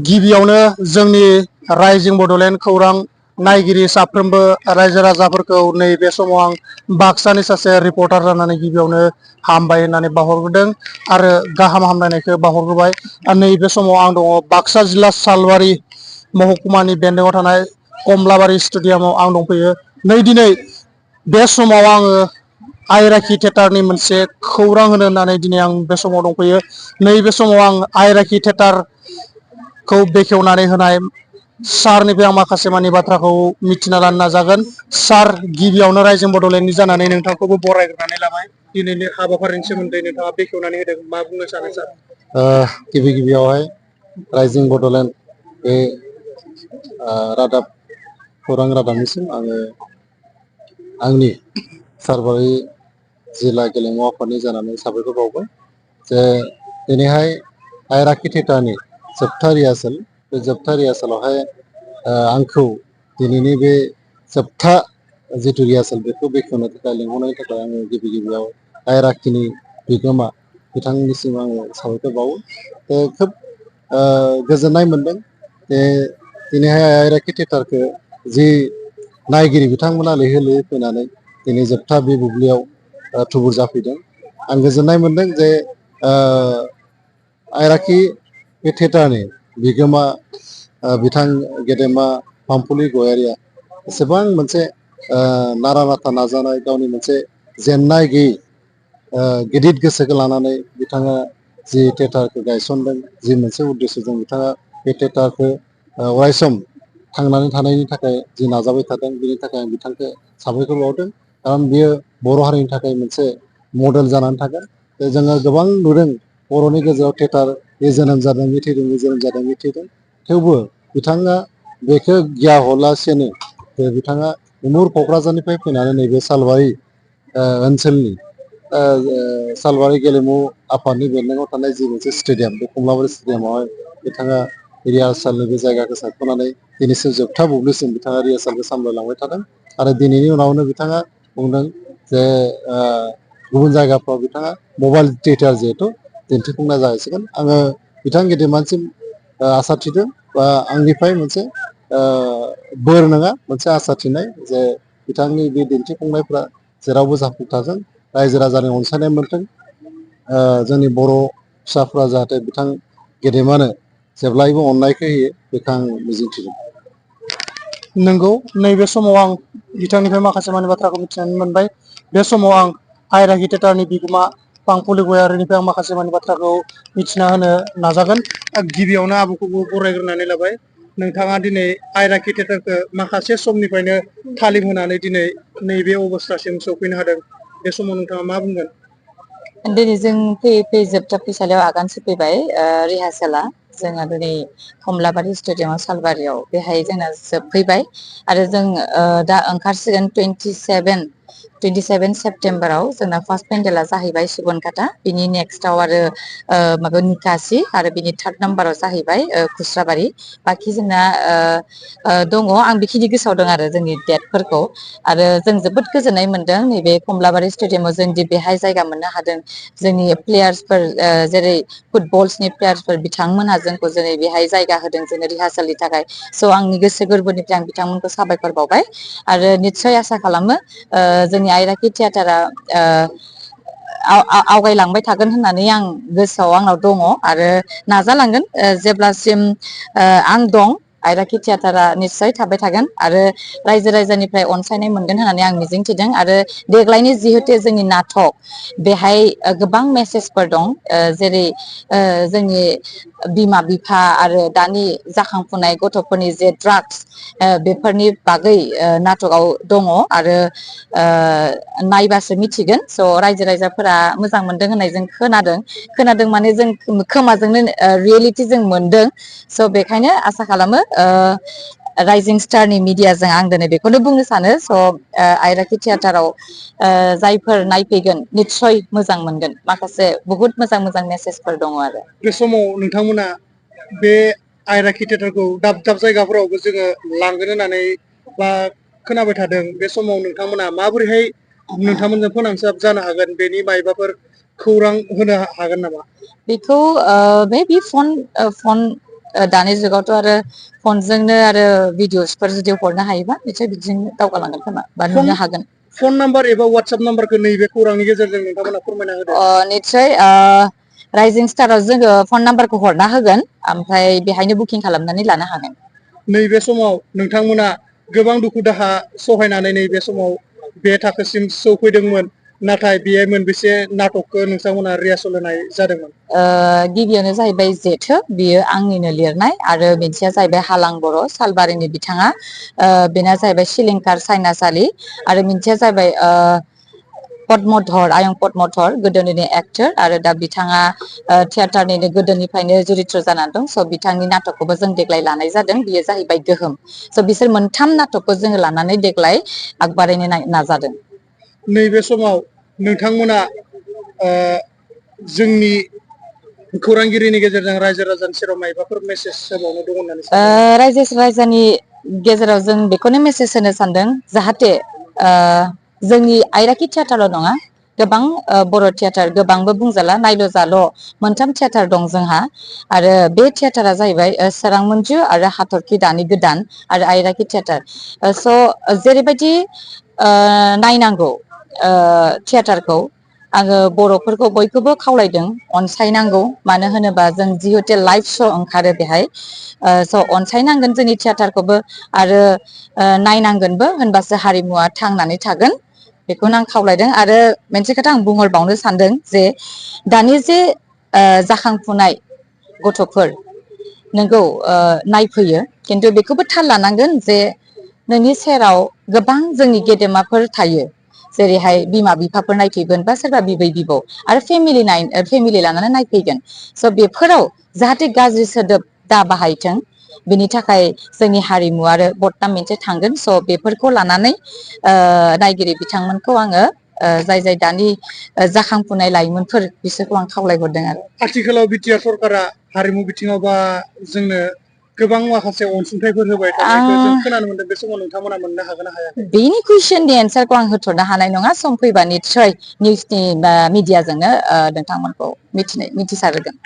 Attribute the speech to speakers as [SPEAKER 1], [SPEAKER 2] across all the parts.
[SPEAKER 1] गिबियावनो जोंनि राइजिं बड'लेण्ड खौरां नायगिरि साफ्रोमबो रायजो राजाफोरखौ नैबे समाव आं बाक्सानि सासे रिपर्टार जानानै गिबियावनो हामबाय होननानै बावहरग्रोदों आरो गाहाम हामलायनायखौ बावहरग्रोबाय। नैबे समाव आं दङ बाक्सा जिल्ला सालबारि महकुमानि बेन्दोङाव थानाय कमलाबारि स्टेडियामाव आं दंफैयो। दिनै बे समाव आङो आइराखि थियेटारनि मोनसे खौरां होनो होननानै दिनै आं बे समाव दंफैयो। नैबे समाव आं आइराखि थियेटारखौ बेखेवनानै होनाय सारनिफ्राय आं माखासे मानि बाथ्राखौ मिथिना लानो नाजागोन। सार, गिबियावनो राइजिं बड'लेण्डनि जानानै नोंथांखौबो बरायग्रोनानै लाबाय। दिनैनि हाबाफारिनि सोमोन्दै नोंथाङा बेखेवनानै होदों, मा बुंनो सानो सार?
[SPEAKER 2] गिबियावहाय राइजिं बड'लेण्ड बे रादाब खौरां रादाबनिसिम आङो आंनि सालबारि जिल्ला गेलेमु आफादनि जानानै साबायखर बावबाय जे दिनैहाय आइराखि थियेटारनि जोबथा रिहार्सेल, बे जोबथा रिहार्सेलावहाय आंखौ दिनैनि बे जोबथा जिथु रिहार्सेल बेखौ बेखेवनो थाखाय लिंहरनायनि थाखाय आङो गिबियाव आइराखिनि बिगोमा बिथांनिसिम आङो साबायखर बावो। खोब गोजोननाय मोनदों जे दिनैहाय आइराखि थियेटारखौ जि नायगिरि बिथांमोना लैहोर लैहोर फैनानै दिनै जोबथा बे बुब्लियाव थुबुर जाफैदों। आं गोजोननाय मोनदों जे आइराखि बे थियेटारनि बिगोमा बिथां गेदेमा पामपुलि गयारिया एसेबां मोनसे नारा नाथा नाजानाय, गावनि मोनसे जेननाय गैयै गिदिर गोसोखौ लानानै बिथाङा जि थियेटारखौ गायसनदों, जि मोनसे उद्देশ্যजों बिथाङा बे थियेटारखौ अरायसम थांनानै थानायनि थाखाय जि नाजाबाय थादों, बेनि थाखाय आं बिथांखौ साबायखर बावदों। खारन बियो बर' हारिनि थाखाय मोनसे मडेल जानानै थागोन। जोङो गोबां नुदों बर'नि गेजेराव थियेटार जोनोम जादों, मिथिदों, जोनोम जादों, मिथिदों, थेवबो बिथाङा बेखौ गिया हलासेनो बिथाङा उमुर क'क्राझारनिफ्राय फैनानै नैबे सालबारि ओनसोलनि सालबारि गेलेमु आफादनि बेन्दोङाव थानाय जि मोनसे स्टेडियाम, बे कमलाबारि स्टेडियामावहाय बिथाङा रिहार्सेलनि बे जायगाखौ सायख'नानै दिनैसिम जोबथा बुब्लिसिम बिथाङा रिहार्सेलखौ सामलायलांबाय थादों। आरो दिनैनि उनावनो बिथाङा बुंदों जे गुबुन जायगाफ्राव बिथाङा मबाइल थियेटार जिहेथु दिन्थिफुंनाय जाहैसिगोन। आङो बिथां गेदेमानसिम आसा थिदों, बा आंनिफ्राय मोनसे बोर नङा, मोनसे आसा थिनाय जे बिथांनि बे दिन्थिफुंनायफ्रा जेरावबो जाफुंसारथों, रायजो राजानि अनसायनाय मोन्थों, जोंनि बर' फिसाफ्रा जाहाथे बिथां गेदेमानो जेब्लायबो अननायखौ होयो, बेखौ आं मिजिंथिदों।
[SPEAKER 1] नंगौ, नैबे समाव आं बिथांनिफ्राय माखासे मानि बाथ्राखौ मिथिनानै मोनबाय। बे समाव आं आइराखि थियेटारनि बिगोमा पांपुलि गयारिनिफ्राय आं माखासे मानि बाथ्राखौ मिथिना होनो नाजागोन। गिबियावनो आबौखौबो बरायग्रोनानै लाबाय। नोंथाङा दिनै आइराखि थियेटारखौ माखासे समनिफ्रायनो तालिम होनानै दिनै नैबे अबस्थासिम सौफैनो हादों। बे समाव नोंथाङा मा बुंगोन?
[SPEAKER 3] दिनै जों फैयै जोबथा फैसालियाव आगान सुरफैबाय। रिहार्सेला जोंहा दिनै कमलाबारि स्टेडियामाव सालबारियाव बेहाय जोंना जोबफैबाय आरो जों दा ओंखारसिगोन 27 सेप्तेम्बराव जोंना फार्स्ट पेन्डेला जाहैबाय सुबनकाटा, बिनि नेक्स्टआव आरो माबा निकासि, आरो बिनि थार्ड नाम्बाराव जाहैबाय खुस्राबारि। बाखि जोंना दङ, आं बेखिनि गोसोआव दं आरो जोंनि डेटफोरखौ। आरो जों जोबोद गोजोननाय मोनदों नैबे कमलाबारि स्टेडियामाव जों दि बेहाय जायगा मोननो हादों। जोंनि प्लेयार्सफोर जेरै फुटबल्सनि प्लेयार्सफोर बिथांमोनहा जोंखौ जेरै बेहाय जायगा होदों जोंनो रिहार्सेलनि थाखाय। स' आंनि गोसो गोरबोनिफ्राय आं बिथांमोनखौ साबायखर बावबाय आरो निस्सय आसा खालामो जोंनि आइराखि थियेटारा आवगायलांबाय थागोन होननानै आं गोसोआव आंनाव दङ आरो नाजालांगोन। जेब्लासिम आं दं, आइराखि थियेटारा निस्सय थाबाय थागोन आरो रायजो राजानिफ्राय अनसायनाय मोनगोन होननानै आं मिजिंथिदों। आरो देग्लायनि जिहेथु जोंनि नाटक, बेहाय गोबां मेसेजफोर दं, जेरै जोंनि बिमा बिफा आरो दानि जाखांफुनाय गथ'फोरनि जे ड्राग्स, बेफोरनि बागै नाटकआव दङ आरो नायबासो मिथिगोन। स' रायजो राजाफोरा मोजां मोनदों होननाय जों खोनादों माने जों खोमाजोंनो रियेलिटि जों मोनदों। स' बेखायनो आसा खालामो राइजिं स्टारनि मिडियाजों आं दिनै बेखौनो बुंनो सानो। स' आइराखि थियेटाराव जायफोर नायफैगोन निस्सय मोजां मोनगोन। माखासे बहुत मोजां मेसेजफोर दङ आरो।
[SPEAKER 1] बे समाव नोंथांमोना बे आयराखि थियेटारखौ दाब दाब जायगाफोरावबो जोङो लांगोन होननानै बा खोनाबाय थादों बे समाव नोंथांमोना माबोरैहाय नोंथांमोनजों फोनांजाब जानो हागोन बेनि मायबाफोर खौरां होनो हागोन नामा?
[SPEAKER 3] बेखौ बे फन दानि जुगावथ' आरो फनजोंनो आरो भिडिअसफोर जुदि हरनो हायोबा निसय बिदिनो दावगालांगोन खोमा बा नुनो हागोन।
[SPEAKER 1] फन नाम्बार एबा वाट्सएप नाम्बारखौ नैबे खौरांनि गेजेरजों नोंथांमोना फोरमायना होदो।
[SPEAKER 3] निसय राइजिं स्टाराव जोङो फन नाम्बारखौ हरना होगोन ओमफ्राय बेहायनो बुकिं खालामनानै लानो हागोन।
[SPEAKER 1] नैबे समाव नोंथांमोना गोबां दुखु दाहा सहायनानै नैबे समाव बे थाखोसिम सौफैदोंमोन नाथाय बेयो मोनबेसे नाटकखौ नोंथांमोना रिहार्सेल होनाय जादोंमोन?
[SPEAKER 3] गिबियावनो जाहैबाय जेथो बियो आंनिनो लिरनाय आरो मोनसेया जाहैबाय हालां बर' सालबारिनि बिथाङा बेना जाहैबाय सिलिंखार सायनासालि आरो मोनसेया जाहैबाय पद्मधर आयं पद्मधर गोदोनिनो एक्टर आरो दा बिथाङा थियेटारनिनो गोदोनिफ्रायनो जुरित्र जानानै दं स' बिथांनि नाटकखौबो जों देग्लाय लानाय जादों बेयो जाहैबाय गोहोम स' बिसोर मोनथाम नाटकखौ जोङो लानानै देग्लाय आगबारायनो नाजादों।
[SPEAKER 1] नैबे समाव नोंथांमोना जोंनि खौरांगिरिनि गेजेरजों रायजो राजानि सेराव मायबाफोर मेसेज होबावनो दङ होननानै सानो?
[SPEAKER 3] रायजो राजानि गेजेराव जों बेखौनो मेसेज होनो सानदों जाहाथे जोंनि आइराखि थियेटारल' नङा गोबां बर' थियेटार गोबांबो बुंजाला नायल' जाल' मोनथाम थियेटार दं जोंहा आरो बे थियेटारा जाहैबाय सोरां मन्जु आरो हाथरखि दानि गोदान आरो आइराखि थियेटार स' जेरैबायदि नायनांगौ थियेटारखौ आङो बर'फोरखौ बयखौबो खावलायदों अनसायनांगौ मानो होनोबा जों जिहेथु लाइभ श' ओंखारो बेहाय स' अनसायनांगोन जोंनि थियेटारखौबो आरो नायनांगोनबो होनबासो हारिमुवा थांनानै थागोन बेखौनो आं खावलायदों आरो मोनसे खोथा आं बुंहरबावनो सानदों जे दानि जे जाखांफुनाय गथ'फोर नोंगौ नायफैयो खिन्थु बेखौबो थाल लानांगोन जे नोंनि सेराव गोबां जोंनि गेदेमाफोर थायो जेरैहाय बिमा बिफाफोर नायफैगोन बा सोरबा बिबै बिबौ आरो फेमिलि लानानै नायफैगोन स' बेफोराव जाहाथे गाज्रि सोदोब दा बाहायथों बिनि थाखाय जोंनि हारिमु आरो बदनाम मोनसे थांगोन स' बेफोरखौ लानानै नायगिरि बिथांमोनखौ आङो जाय दानि जाखांफुनाय लाइमोनफोर बिसोरखौ आं खावलायहरदों आरो
[SPEAKER 1] आथिखालाव बिटिआर सरकारा हारिमु बिथिङाव बा जोंनो गोबां माखासे अनसुंथाइफोर होबाय थानायखौ जों खोनानो मोनदों बे समाव नोंथांमोना मोननो हागोन ना हायाखै?
[SPEAKER 3] बेनि कुइसननि एन्सारखौ आं होथ'नो हानाय नङा सम फैबा निस्सय निउसनि बा मिडियाजोंनो नोंथांमोनखौ मिथिसारहोगोन।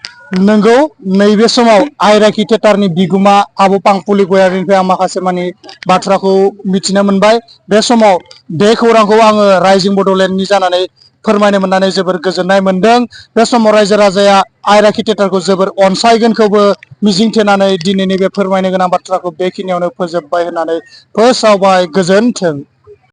[SPEAKER 1] नंगौ नैबे समाव आइराखि थियेटारनि बिगोमा आब' पांपुलि गयारिनिफ्राय आं माखासे मानि बाथ्राखौ मिथिनो मोनबाय बे समाव बे खौरांखौ आङो राइजिं बड'लेण्डनि जानानै फोरमायनो मोननानै जोबोर गोजोननाय मोनदों। बे समाव रायजो राजाया आइराखि थियेटारखौ जोबोर अनसायगोनखौबो मिजिंथिनानै दिनैनि बे फोरमायनो गोनां बाथ्राखौ बेखिनियावनो फोजोबबाय होननानै फोसावबाय गोजोन्थों।